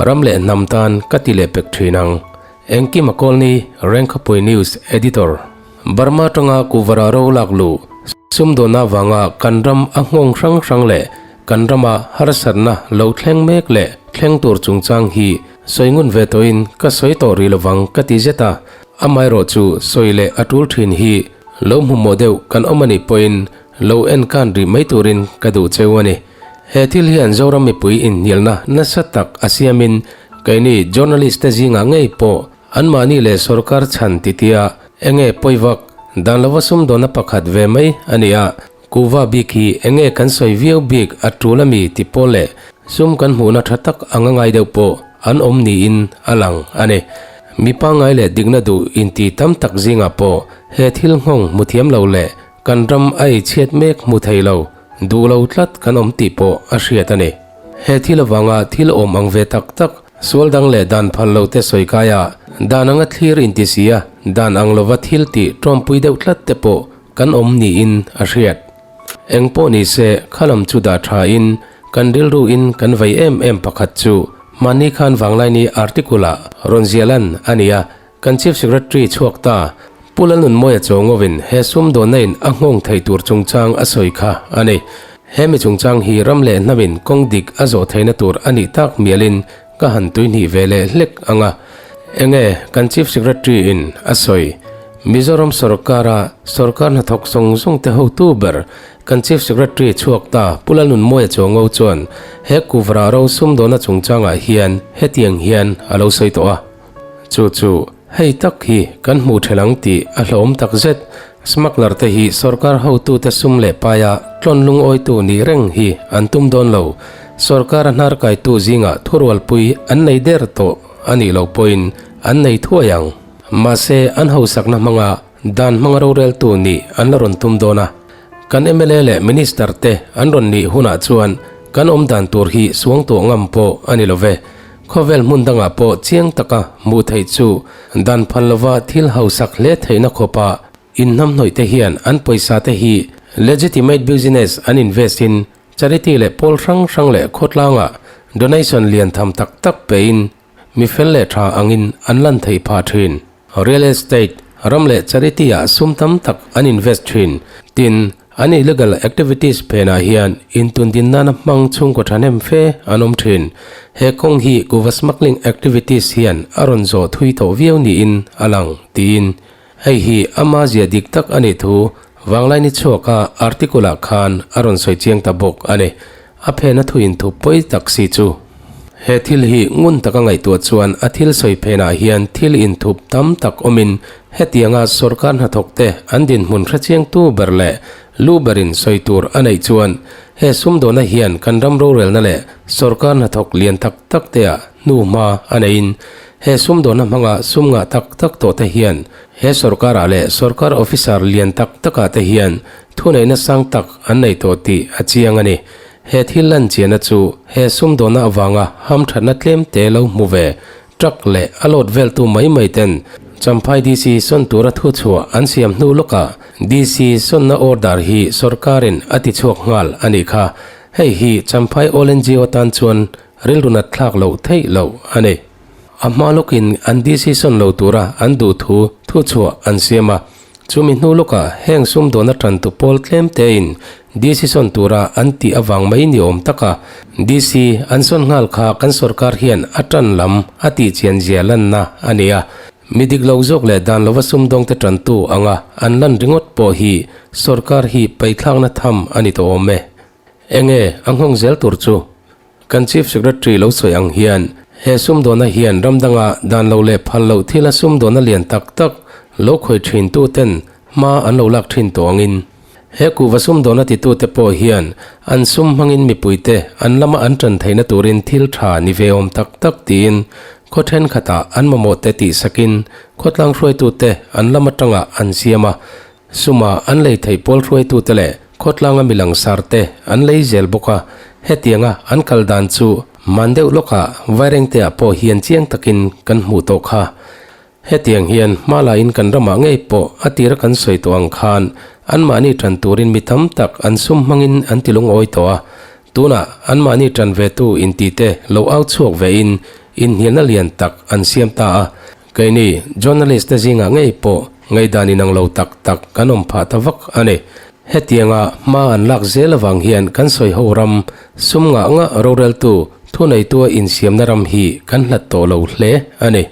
Ram leh hnam tan ka ti leh pek thin ang. Engkim a Kawlni, Rengkhawpui News Editor. Burma tanga Kuvara ro lak luh, sumdawnna vanga kan ram a nghawng hrang hrang leh kan rama harsatna lo thleng mek leh thleng tur chungchang hi sawi ngun ve tawhin ka sawi tawh rih lovang ka ti zet a, amaherawh chu sawi leh a tul thin hi lo hmuhmawh deuh kan awm a nih pawhin lo enkan rih mai turin ka duh cheu a ni. He thil hian Zoram mipui inhnialna nasa tak a siamin keini journalist te zingah ngei pawh anmahni leh sorkar chhan titia enge pawivak dan lova sumdawnna pakhat ve mai a ni a, kuhva bik hi enge kan sawi viau bik a tul ami ti pawl leh sum kan hmuhna tha tak anga ngai deuh pawh an awm niin a lang a ni. Mi pangngai leh dikna duh inti tam tak zingah pawh he thil nghawng hmu thiam lo leh Kan ram a ei chhiat mek hmu thei lo, duh lo tlat kan awm tih pawh a hriat a ni. He thil avanga thil awm ang ve tak tak, sual dang leh dan phal lo te sawi kai a, dan anga thlir inti si a, dan ang lova thil tih tawmpui deuh tlat te pawh kan awm niin a hriat. Eng pawh ni se, khalam chu dah tha in, kan rilru in kan vei em em pakhat chu mahni khan Vanglaini article ah rawn ziah lan a ni a, Kan Chief Secretary chhuak ta, Pu Lalnunmawia Chawngovin he sumdawnna in a nghawng thei tur chungchang a sawi kha a ni. He mi chungchang hi ram leh hnamin kawng dik a zawh theihna tur a nih tak mialin ka han tuihnih ve leh hlek ang a. Enge kan Chief Secretary in a sawi? Mizoram sorkara sorkar hnathawk zawng zawng te hotu ber kan Chief Secretary chhuak ta Pu Lalnunmawia Chawngo chuan he kuvra ro sumdawnna chungchangah hian hetiang hian a lo sawi tawh a. Chu chu hei tak hi kan hmuh thelh ang tih a hlawm tak zet. Smuggler te hi sorkar hotute sum leh paia tlawn lungawitu nih reng hi an tum dawn lo. Sorkar a hnar kaitu zingah thurualpui an nei der tawh a nih loh pawhin an nei thuai ang. Mahse an hausakna hmanga dan hmanga roreltu nih an la rawn tum dawn a. Kan mla leh Minister te an rawn nih hunah chuan kan awm dan tur hi suang tuah ngam pawh a ni lo ve. Khawvel hmun dangah pawh chiang taka hmuh theih chu dan phal lova thil hausak hle theihna khawpa inhnamhnawih te hian an pawisa te hi legitimate business an invest in charity leh pawl hrang hrang leh khawtlangah donation lian tham tak tak pein mi fel leh tha angin an lan theih phah thin. Real estate, ram leh charity ah sum tam tak an invest thin. Tin, An illegal activities phenah hian intundin nana hmang chhungkaw thahnem fe an awm thin. He kawng hi kuva smuggling activities hian a rawn zawh thui tawh viau niin a lang, tiin. Hei hi ama zia dik tak a nih thu Vanglaini chhuaka article-ah khan a rawn sawi chiang ta bawk a ni. A phena thu inthup pawi tak si chu. He thil hi ngun taka ngaihtuah chuan a thil sawi phenah hian thil inthup tam tak awmin hetianga sorkar hnathawkte an dinhmun hrechiangtu ber leh lu berin sawi tur a neih chuan he sumdawna hian kan ram rorelna leh sorkar hnathawk lian tak tak teah hnu hma a neiin he sumdawna hmanga sum ngah tak tak tawhte hian he sorkarah leh sorkar officer lian tak takah te hian Thuneihna sang tak an nei tawh tih a chiang a ni. He thil lan chiahna chu he sumdawnna avanga hamthatna tlem te lo hmu ve, truck leh a load veltu mai mai ten Champhai DC sawn tura thu chhuah an siam hnu lawkah DC sawnna order hi sorkarin a ti chhuak nghal a nih kha. Hei hi Champhai All NGO tan chuan rilru nat thlak loh theih loh a ni. A hma lawkin an DC sawn lo tura an duh thu thu chhuah an siam a. Chumi hnu lawkah heng sumdawn atantu pawl tlem tein DC sawn tura an tih avang mai ni awm taka DC an sawn nghal kha kan sorkar hian a tan lam a tih chian zia lanna a ni a. Mi dik lo zawk leh dan lova sumdawngte tantu anga an lan ringawt pawh hi sorkar hi paithlakna tham a ni tawh awm e. Enge a nghawng zel tur chu? Kan Chief Secretary lo sawi ang hian he sumdawna hian ram danga dan lo leh phal loh thila sumdawna lian tak tak lo khawi thin tu ten hma an lo lak thin tawh angin he kuhva sumdawna titu te pawh hian an sum hmangin mipui te an lama an tan theihna turin thil tha ni ve awm tak tak tiin khaw thenkhatah an mamawh te tihsakin khawtlang hruaitu te an lam atanga an siam a. Suma an lei theih pawl hruaitute leh khawtlanga mi langsar te an lei zel bawk a, hetianga an kal dan chu man deuh lawkah Vairengte-ah pawh hian chiang takin kan hmuh tawh kha. Hetiang hian hma laiin kan ramah ngei pawh a tira kan sawi tawh ang khan anmahni tan turin mi tam tak an sum hmangin an ti lungawi tawh a, tunah anmahni tan vetu intite lo au chhuak vein. inhnialna lian tak an siam ta a. Keini journalist te zingah ngei pawh ngaihdan inang lo tak tak kan awm phah ta vak a ni. Hetianga hma an lak zel avang hian kan sawi ho ram sum ngah ngah roreltu thuneitua insiamna ram hi kan hlat tawh lo hle a ni.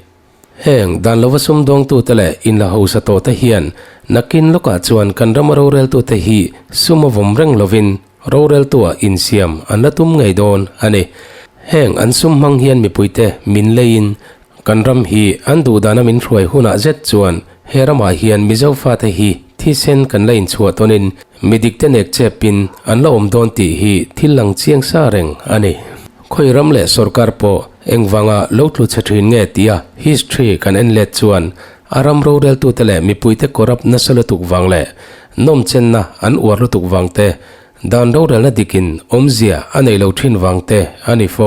Heng dan lova sumdawngtute leh inla hausa tawhte hian nakin lawkah chuan kan rama roreltute hi sum a vawm reng lovin roreltuah insiam an la tum ngei dawn a ni. Heng an sum hmang hian mipuite min leiin kan ram hi an duhdana min hruai hunah zet chuan he ramah hian Mizo fate hi thisen kan la inchhuah tawnin mi dikte nek chepin an la awm dawn tih hi thil lang chiang sa reng a ni. Khawi ram leh sorkar pawh engvanga lo tlu chhe thin nge tia history kan en let chuan a ram roreltute leh mipuite corrupt nasa lutuk vang leh nawmchenna an uar lutuk vang te, dan rorelna dikin awmzia a nei lo thin vang te a ni fo.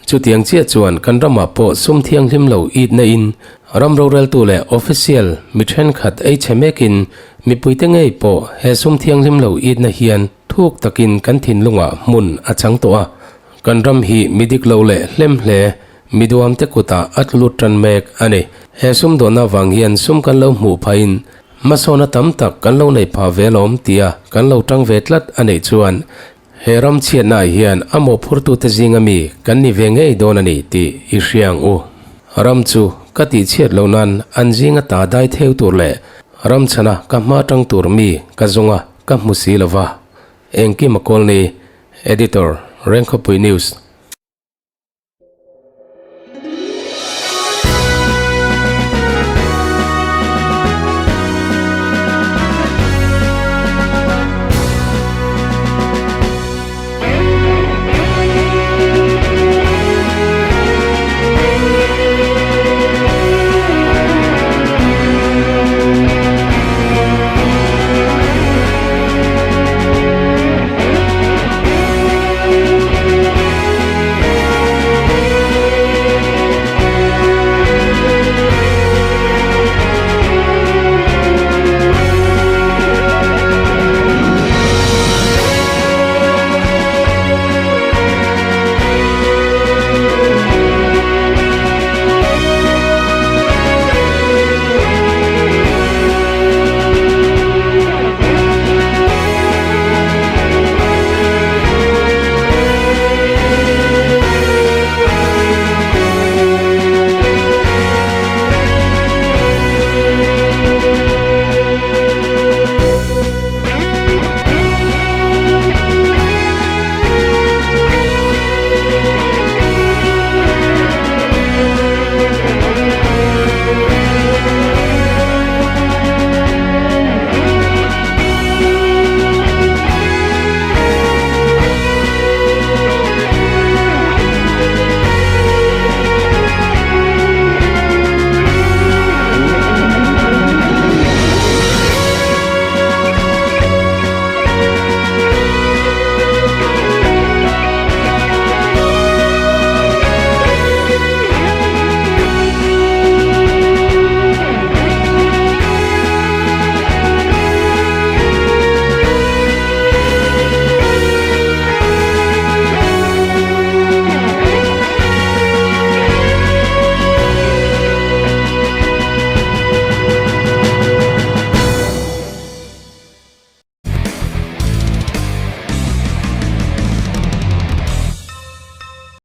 Chutiang chiah chuan kan ramah pawh sum thianghlim lo it na in ram roreltu leh official mi thenkhat ei chhe mekin mipuite ngei pawh he sum thianghlim lo it na hian Thuk takin kan thinlungah hmun a chang tawh a, kan ram hi mi dik lo leh hlem hle, mi duamte kutah a tlu lut tan mek a ni. He sumdawnna vang hian sum kan lo hmuh phahin hmasawnna tam tak kan lo nei phah ve alawm tia kan lo tang ve tlat a neih chuan he ram chhiatnaah hian a mawhphurtute zinga mi kan ni ve ngei dawn a ni tih i hria ang u. Ram chu ka tihchhiat loh nan an zinga ta dai theu tur leh ram chhana ka hma tang tur mi ka zawng a. Ka hmu si lo va, Engkim a kawl ni, Editor, Rengkhawpui News.